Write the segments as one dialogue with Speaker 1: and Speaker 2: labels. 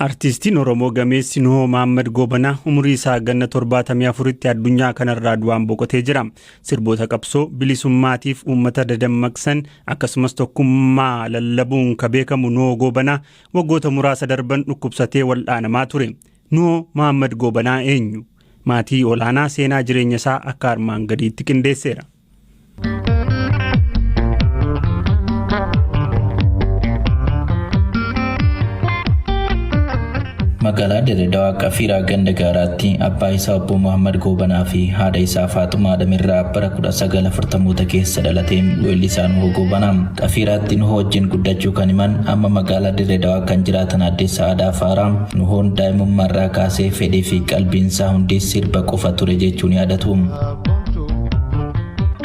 Speaker 1: Artiistiin Oromoo gameessi Nuhoo Mahaammad Goobanaa umurii isaa ganna 74tti addunyaa kanarraa du'aan boqotee jira. Sirboota qabsoo bilisummaatiif uummata dadammaqsan akkasumas tokkummaa lallabuun ka beekamu Nuhoo Goobanaa waggoota muraasa darban dhukkubsatee wal'aanamaa ture. Nuhoo Mahaammad Goobanaa eenyu? Maatii olaanaa seenaa jireenya isaa akka armaan gadiitti qindeesseera.
Speaker 2: Magaalaa Dirre Dawaa Qafiiraa ganda gaaraatti abbaa isaa obbo Muhammad Goobanaa fi haadha isaa Faaxumaa Adamirraa bara 1940moota keessa dhalate weellisaa Nuhoo Goobanaa. Qafiiraatti Nuhoo wajjin guddachuu kan himan amma magaalaa Dirre Dawaa kan jiraatan aadde Sa'aadaa Faaraa Nuhoon daa'imummaarraa kaasee fedhii fi qalbiinsaa hundi sirba qofa ture jechuun yaadatu.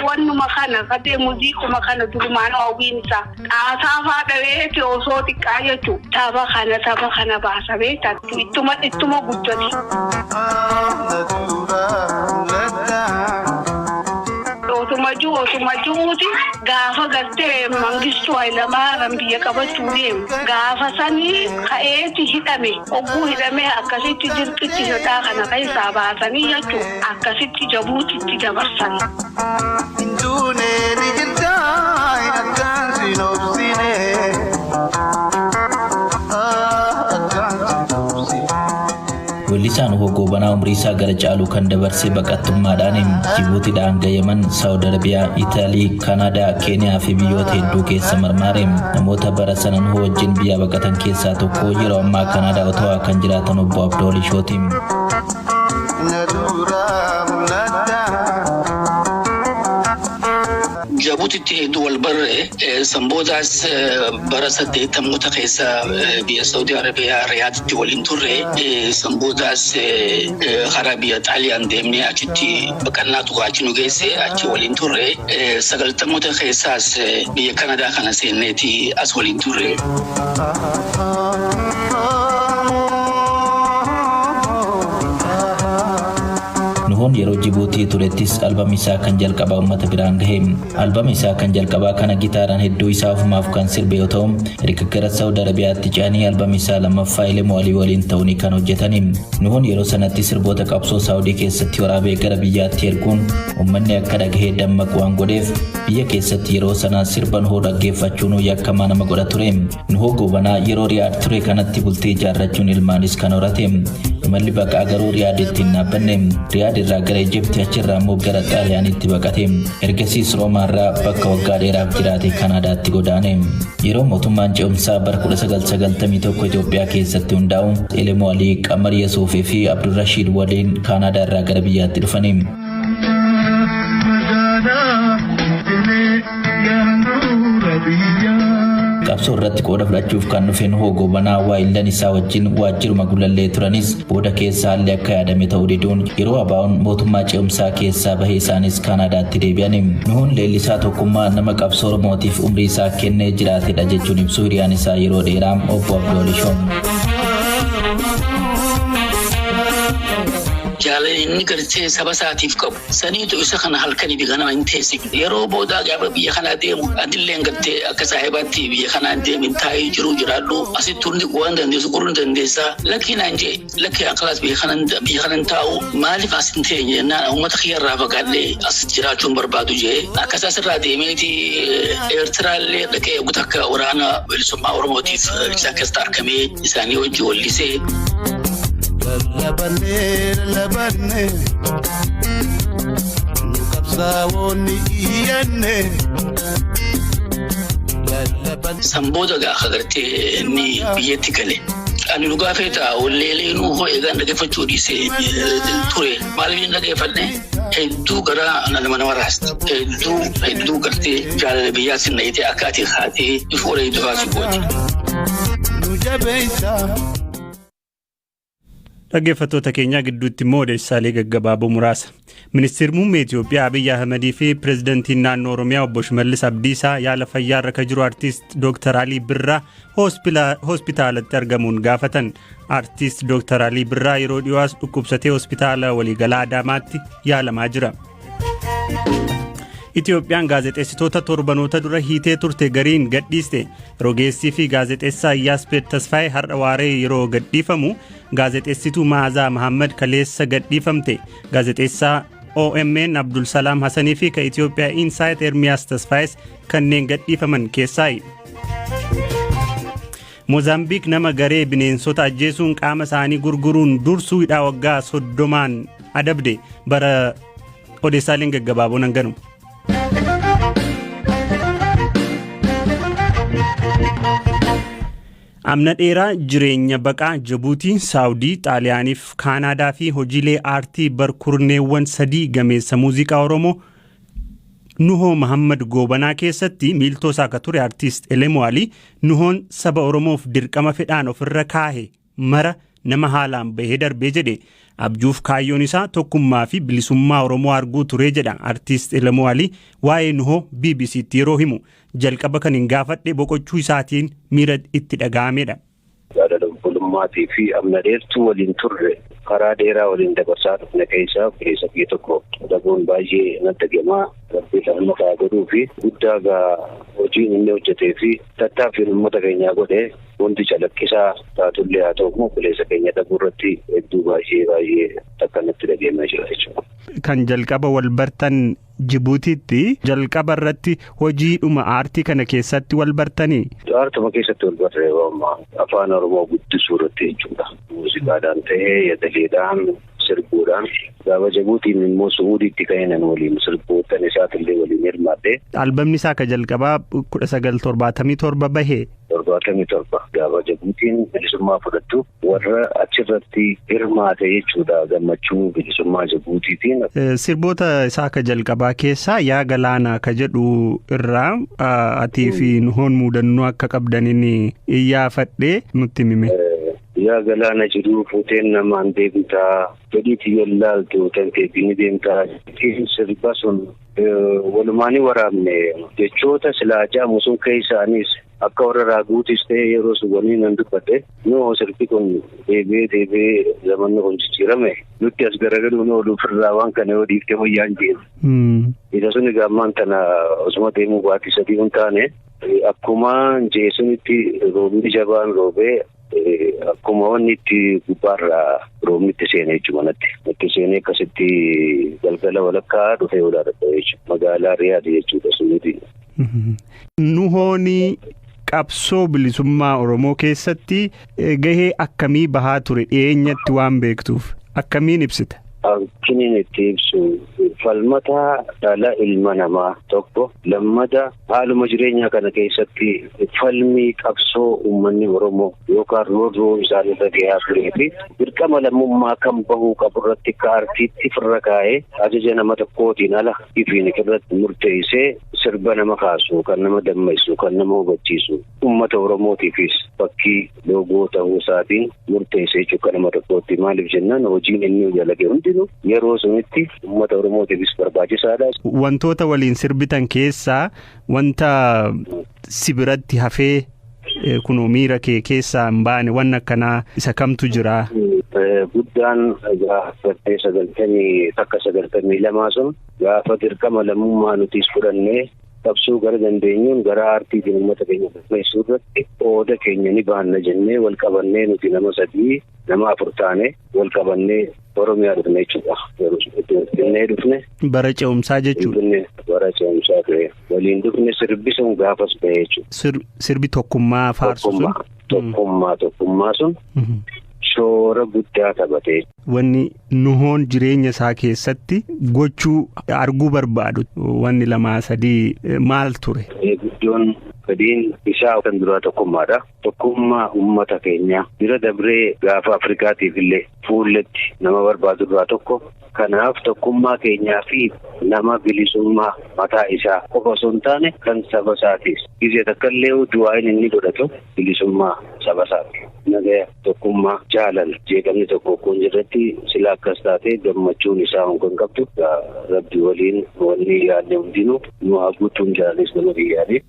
Speaker 3: Wannuma kana katee muziiquma kana durumaan hawwiin isaa xaasaa faa dhaweeti osoo xiqqaa jechuun tapha kana tapha kana baasa beektaa ittuma ittuma guddate. Otuma jiru otuma jiruuti gaafa gartee Mangistuu Hayilamaariyaam biyya qabachuu deemu gaafa sanii ka'eeti hidhame ogguu hidhame akkasitti dirqitti hidhaa kana keessaa baasanii jechuun akkasitti jabuutitti dabarsan.
Speaker 2: Weellisaa Nuhoo Goobanaa umrii isaa gara caalu kan dabarse baqattummaadhaan Jibuutiidhaa hanga Yaman, Saawud Arabiyaa, Itaalii, Kanaadaa, Keeniyaa fi biyyoota hedduu keessa marmaare. Namoota bara sana Nuhoo wajjin biyyaa baqatan keessaa tokko yeroo ammaa Kanaadaa Otawaa kan jiraatan obbo Abdoo Lishooti.
Speaker 4: Jabuutitti hedduu wal barre san boodaas bara 80moota keessa biyya Saudi Arabiyaa Riyaaditti waliin turre san boodaas karaa biyya Xaaliyaan deemnee achitti baqannaa tokko achi nu geesse achi waliin turre 90moota keessaas biyya Kanadaa kana seenneeti as waliin turre.
Speaker 2: Nuhoon yeroo Jibuutii turettis albama isaa kan jalqabaa uummata biraan gahe. Albama isaa kan jalqabaa kana gitaaraan hedduu isaa ofumaaf kan sirbe yoo ta'u, erga gara Saawud Arabiyaatti ce'anii albama isaa lammaffaa Elemoo Alii waliin ta'uun kan hojjetani. Nuhoon yeroo sanatti sirboota qabsoo Saawudii keessatti waraabee gara biyyaatti erguun uummanni akka dhagahee dammaqu waan godheef biyya keessatti yeroo sana sirba Nuhoo dhaggeeffachuun yakkamaa nama godha ture. Nuhoo Goobanaa yeroo Riyaad ture kanatti bultii ijaarrachuun ilmaanis kan horate. Imalli baqaa garuu Riyaaditti hin dhaabbanne. Riyaad irraa gara Ijipti achirraa immoo gara Xaaliyaanitti baqate. Ergasiis Roomaarraa bakka waggaa dheeraaf jiraate Kanaadaatti godaane. Yeroo mootummaan ce'umsaa bara 1991 Itoophiyaa keessatti hundaa'u Elemoo Alii, Qamar Yasuufii fi Abdurrashiid waliin Kaanaadaa irraa gara biyyaatti dhufani. Qabsoo irratti qooda fudhachuuf kan dhufe Nuhoo Goobanaa waayillan isaa wajjin waajjiruma Gulallee turanis booda keessa haalli akka yaadame ta'uu diduun yeroo ABOn mootummaa ce'umsaa keessaa bahe isaanis Kaanaadaatti deebi'ani. Nuhoon leellisaa tokkummaa nama qabsoo Oromootiif umrii isaa kennee jiraatedha jechuun ibsu hiriyaan isaa yeroo dheeraa obbo Abdoo Lishoon.
Speaker 4: Jaalala inni gartee saba isaatiif qabu Saniitu isa kana halkanii fi ganama hin teessifne. Yeroo boodaa gaafa biyya kanaa deemu atilleen gartee akka saahibaatti biyya kanaa hin deemin taa'ii jiruu jiraadhu asitti hundi waan dandeessu godhuu ni dandeessaa. Lakkii naan jee lakkii an kalaas biyya kanan biyya kanan taa'u maaliif as hin teenye jennaan uummata kiyya irraa fagaadhee as jiraachuu hin barbaadu jee akkas asirraa deemeeti Eertiraallee dhaqee eegu takka waraana bilisummaa Oromootiif isaan keessatti argamee isaanii wajji wallisee.
Speaker 5: Lallabannee lallabannee nu qabsaa'oonni iyyanne.
Speaker 4: San booda gaafa gartee inni biyyatti gale. Ani dhugaa feeta walleelee nuufoo eegaan dhaggeeffachuu dhiisee ture. Maaliif hin dhaggeeffanne hedduu garaa nama nama raasti. Hedduu hedduu gartee jaalala biyyaa sin dhayitee akka ati kaatee ifu wareegdu kaasuu gooti.
Speaker 5: Nu jabeessa.
Speaker 1: Dhaggeeffattoota keenyaa gidduutti immoo odeessaalee gaggabaaboo muraasa. Ministeerri muummee Itoophiyaa Abiyyi Ahmadii fi pirezidantiin naannoo Oromiyaa obbo Shimallis Abdiisaa yaala fayyaa irra kan jiru artiist Dr. Alii Birraa hospitaalatti argamuun gaafatan. Artiist Dr. Alii Birraa yeroo dhiyoos dhukkubsatee hospitaala waliigalaa Adaamaatti yaalamaa jira. Itoophiyaan gaazexeessitoota torbanoota dura hiitee turte gariin gadhiiste. Rogeessii fi gaazexeessaa Iyyaaspeed Tasfaayee har'a waaree yeroo gadhiifamu, gaazexeessituu Maazaa Mahammad kaleessa gadhiifamte. Gaazexeessaa OMN Abdulsalaam Hasanii fi ka Itoophiyaa Insaayit Ermiyaas Tasfaayes kanneen gadhiifaman keessaayi. Moozaambiik nama garee bineensota ajjeesuun qaama isaanii gurguruun dursuu hidhaa waggaa 30n adabde. Bara odeessaaleen gaggabaaboon hanganu. Amna dheeraa jireenya baqaa Jibuutii, Saawudii, Xaaliyaaniif Kaanaadaa fi hojiilee aartii barkurneewwan sadii gameessa muuziqaa Oromoo Nuhoo Mahammad Goobanaa keessatti miiltoo isaa akka ture Artiist Elemoo Alii, Nuhoon saba Oromoof dirqama fedhaan ofirra kaahe mara nama haalaan bahee darbee jedhe. Abjuuf kaayyoon isaa tokkummaa fi bilisummaa Oromoo arguu ture jedha Artiist Elemoo Alii waa'ee Nuhoo BBCtti yeroo himu. Jalqaba kan hin gaafadhe boqochuu isaatiin miira itti dhaga'amedha.
Speaker 6: Jaalala obbolummaatii fi amna dheertuu waliin turre, karaa dheeraa waliin dabarsaa dhufne keessaa obboleessa kiyya tokko dhabuun baay'ee natti dhaga'ama. Rabbi rahmata haa godhuu fi guddaa gaa hojiin inni hojjetee fi tattaaffiin uummata keenyaa godhe hundi calaqqisaa taatullee, haa ta'u immoo obboleessa keenya dhabuu irratti hedduu baay'ee baay'ee takka natti dhaga'amaa jira jechuudha.
Speaker 1: Kan jalqaba wal bartan Jibuutiitti, jalqaba irratti hojiidhuma aartii kana keessatti wal bartanii?
Speaker 6: Aartuma keessatti wal barre, yeroo ammaa afaan Oromoo guddisuu irratti jechuudha. Muuziqaadhaan ta'ee, yadaleedhaan, sirbuudhaan. Gaafa Jibuutiin immoo Su'uudiitti ka'eenan waliin sirboottan isaatillee waliin hirmaadhe.
Speaker 1: Albamni isaa ka jalqabaa 1977 bahe.
Speaker 6: 77 gaafa Jibuutiin bilisummaa fudhattu warra achirratti hirmaate jechuudha, gammachuu bilisummaa Jibuutiitiin.
Speaker 1: Sirboota isaa ka jalqabaa keessaa "Yaa Galaanaa" ka jedhu irraa atii fi Nuhoon muudannoo akka qabdaniin iyyaafadhee nutti himime.
Speaker 6: Yaa galaana jiruu fuuteen namaan deemtaa, fedhii tiyyan laaltu tanteetii ni deemtaa. Sirba sun walumaanii waraabne. Jechoota silaa jaamu sun keessaanis akka warra raaguutis ta'e yeroo sun waliin nan dubbadhe. Noo sirbi kun deebi'ee deebi'ee zamanni kun jijjiirame, nutti as garagaluun oolu, ofirraa waan kana yoo dhiifte wayyaan jeen. Isa sun egaa ammaan tana osuma deemuu baatii 3 hin taane, akkuma jeesunitti roobni jabaan roobee, akkuma wanni itti gubbaarraa roobni itti seenee jechuudha manatti. Itti seenee akkasitti galgala walakkaa dhufee ulaa dhadha'e jechuudha. Magaalaa Riyaad jechuudha, Suudii.
Speaker 1: Nuhooni qabsoo bilisummaa Oromoo keessatti gahee akkamii bahaa ture, dhiyeenyatti waan beektuuf akkamiin ibsita?
Speaker 6: Akkiniin itti ibsu, falmataa dhala ilma namaa tokko, lammata haaluma jireenyaa kana keessatti falmii qabsoo uummanni Oromoo yookaan roorroo isaan irra gahaa turee fi dirqama lammummaa kan bahuu qabu irratti akka artiitti firra kaa'ee, ajaja nama tokkootiin ala ifiin irratti murteessee, sirba nama kaasu, kan nama dammaqsu, kan nama hubachiisu, uummata Oromootiifis fakkii loogoo ta'uu isaatiin murteessee jechuudha nama tokkootti. Maaliif jennaan, hojiin inni dalage hundinuu yeroo sunitti uummata Oromootiifis barbaachisaadha.
Speaker 1: Wantoota waliin sirbitan keessaa wanta si biratti hafee kunoo miira kee keessaa hin baane waan akkanaa isa kamtu jira?
Speaker 6: Guddaan gaafa 91, 92 sun, gaafa dirqama lammummaa nutis fudhannee qabsoo gara dandeenyuun gara aartiitiin uummata keenya galmeessuu irratti qooda keenya ni baanna jennee wal qabannee, nuti nama sadii, nama afur taane wal qabannee Oromiyaa dhufne jechuudha. Yeroo Finfinnee dhufne.
Speaker 1: Bara ce'umsaa jechuudha.
Speaker 6: Finfinnee bara ce'umsaa ture. Waliin dhufne, sirbi sun gaafas ba'e jechuudha.
Speaker 1: Sirbi tokkummaa faarsu sun.
Speaker 6: Tokkummaa sun shoora guddaa taphate.
Speaker 1: Wanni Nuhoon jireenya isaa keessatti gochuu arguu barbaadu wanni lamaa sadii maal ture?
Speaker 6: Guddoon fedhiin isaa kan duraa tokkummaadha. Tokkummaa uummata keenyaa bira dabree gaafa Afrikaatiif illee fuulletti nama barbaadu irraa tokko. Kanaaf tokkummaa keenyaa fi nama bilisummaa mataa isaa qofa osoo hin taane kan saba isaatiis. Gizee takka illee du'aayin inni godhatu bilisummaa saba isaati. Nagaya, tokkummaa, jaalala, jeeqamni tokko kun jirratti sila akkas taate gammachuun isaa kan qabdu. Rabbi waliin wanni yaadne hundinuu nu haa guutuun jaalis nama biyyaanii.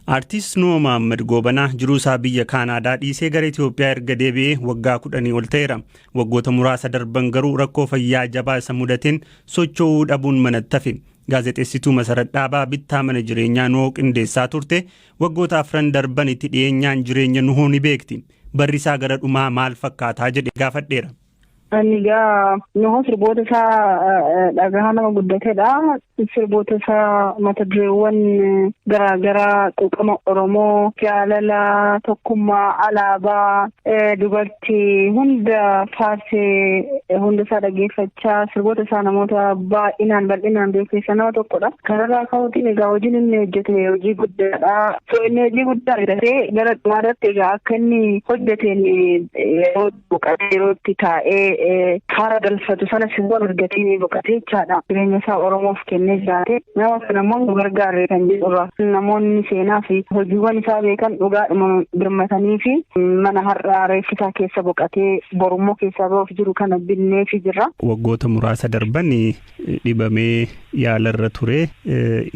Speaker 1: Aartist Nuhoo Mahammad Goobanaa jiruu isaa biyya Kaanaadaa dhiisee gara Itoophiyaa erga deebi'ee waggaa 10 ol ta'eera. Waggoota muraasa darban garuu rakkoo fayyaa jabaa isa mudateen socho'uu dhabuun manatti hafe. Gaazexeessituu Masarat Dhaabaa bittaa mana jireenyaa Nuhoo qindeessaa turte, waggoota 4 darban itti dhiyeenyaan jireenya Nuhoo ni beekti. Barri isaa gara dhumaa maal fakkaataa jedhe gaafadheera.
Speaker 7: Ani egaa Nuhoo sirboota isaa dhagahaa nama guddatedha. Sirboota isaa mata dureewwan garaagaraa quuqama Oromoo, jaalala, tokkummaa, alaabaa, dubartii hunda faarsee hunda isaa dhaggeeffachaa sirboota isaa namoota baay'inaan bal'inaan beeksisa nama tokkodha. Kanarraa ka'uutiin egaa hojiin inni hojjete hojii guddaadha. So inni hojii guddaa argatee gara dhumaarratti egaa akka inni hojjeteen yeroo boqotee, yeroo itti taa'ee haara galfatu sana sirboon argatee ni boqotee jechaadha. Jireenya isaa Oromoof kennee jiraate. Nama kana immoo nu gargaarre kan jedhurra namoonni seenaa fi hojiiwwan isaa beekan dhugaadhuma birmatanii fi mana har'aa reeffi isaa keessa boqotee borummoo keessaa ba'uuf jiru kana binneefi jirra.
Speaker 1: Waggoota muraasa darban dhibamee yaalarra ture.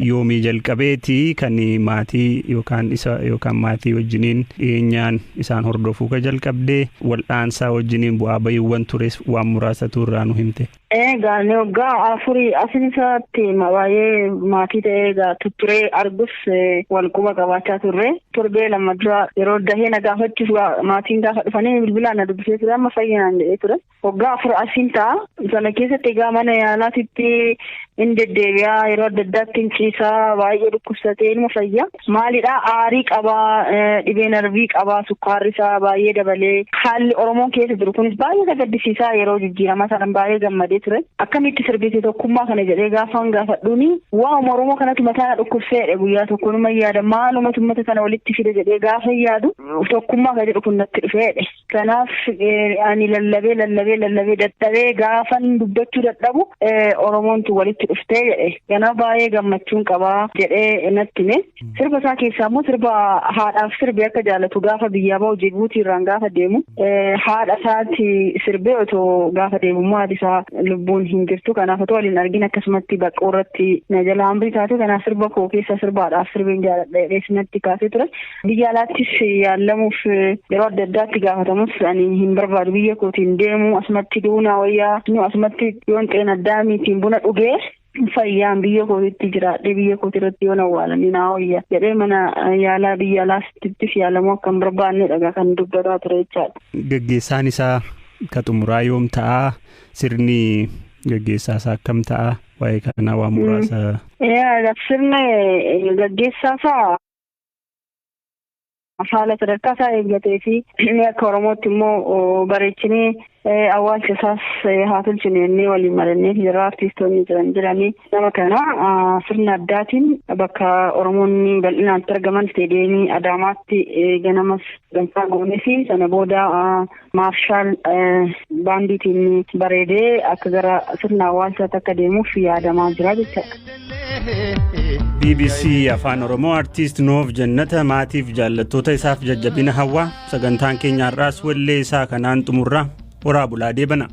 Speaker 1: Yoomii jalqabeeti kan maatii yookaan isa yookaan maatii wajjiniin dhiyeenyaan isaan hordofuu ka jalqabdee, wal'aansaa wajjiniin bu'aa bahiiwwan tures waan muraasatu irraa nu himte?
Speaker 7: Egaa inni waggaa 4 asin isaatti baay'ee maatii ta'ee egaa tutturee argus wal quba qabaachaa turre. Torbee 2 dura yeroo dahee na gaafachuuf maatiin gaafa dhufanii bilbilaan na dubbisee ture, amma fayyinaan jedhee ture. Waggaa 4 asiin ta'a. Sana keessatti egaa mana yaalaatitti hin deddeebi'aa, yeroo adda addaatti hin ciisaa, baay'ee dhukkubsatee ilma fayya. Maalidhaa, aarii qabaa, dhibee narvii qabaa, sukkaarri isaa baay'ee dabalee, haalli Oromoon keessa jiru kunis baay'ee isa gaddisiisaa. Yeroo jijjiiramaa sana baay'ee gammadee ture. Akkamitti sirbite tokkummaa kana jedhee gaafaan gaafadhuuni, waa'uma Oromoo kanatu mataa na dhukkubseedha. Guyyaa tokko numa yaada, maalumatu uummata kana walitti fide jedhee gaafa yaadu tokkummaa kan jedhu kun natti dhufeedha. Kanaaf ani lallabee lallabee lallabee dadhabee, gaafan dubbachuu dadhabu Oromoontu walitti dhuftee jedhe. Kanaaf baay'ee gammachuun qabaa jedhee natti hime. Sirba isaa keessaa immoo sirba haadhaaf sirbe akka jaalatu, gaafa biyyaa bahu Jibuutii irraan gaafa deemu haadha isaatti sirbee, otoo gaafa deemu immoo haati isaa lubbuun hin jirtu. Kanaaf otoo waliin argin akkasumatti baqqoo irratti na jala hambii taate. Kanaaf sirba koo keessaa sirba haadhaaf sirbeen jaaladha jedhee natti kaasee ture. Biyya alaattis yaalamuuf yeroo adda addaatti gaafatamus, ani hin barbaadu, biyya kootiin deemu, asumatti duunaa wayyaa, asumatti yoon xeena addaamiitiin buna dhugee fayyaan biyya kootitti jiraadhee biyya kooti irratti yoon awwaalanii naa wayya jedhee, mana yaalaa biyya alaattis yaalamuu akka hin barbaannedha kan dubbataa ture jechaadha.
Speaker 1: Gaggeessaan isaa ka xumuraa yoom ta'a? Sirni gaggeessaa isaa akkam ta'a? Waa'ee kanaa waan muraasa.
Speaker 7: Sirna gaggeessaa isaa haala sadarkaa isaa eeggatee fi inni akka Oromootti immoo bareechinee awwaalcha isaas haa tolchinu jennee waliin marannee yeroo artiistoonni jiran jiranii nama kana sirna addaatiin bakka Oromoonni bal'inaan argaman isteediyeemii Adaamaatti ganamas ganfaa goonee fi sana booda maarshaal baandiitiin bareedee akka gara sirna awwaalchaatti akka deemuuf yaadamaa jira jechaadha.
Speaker 1: BBC Afaan Oromoo artiist Nuhoof Jannata maatiif jaallattoota isaaf jajjabina hawwaa. Sagantaan keenya har'aas wallee isaa kanaan xumurraa. Horaa bulaa, deebana.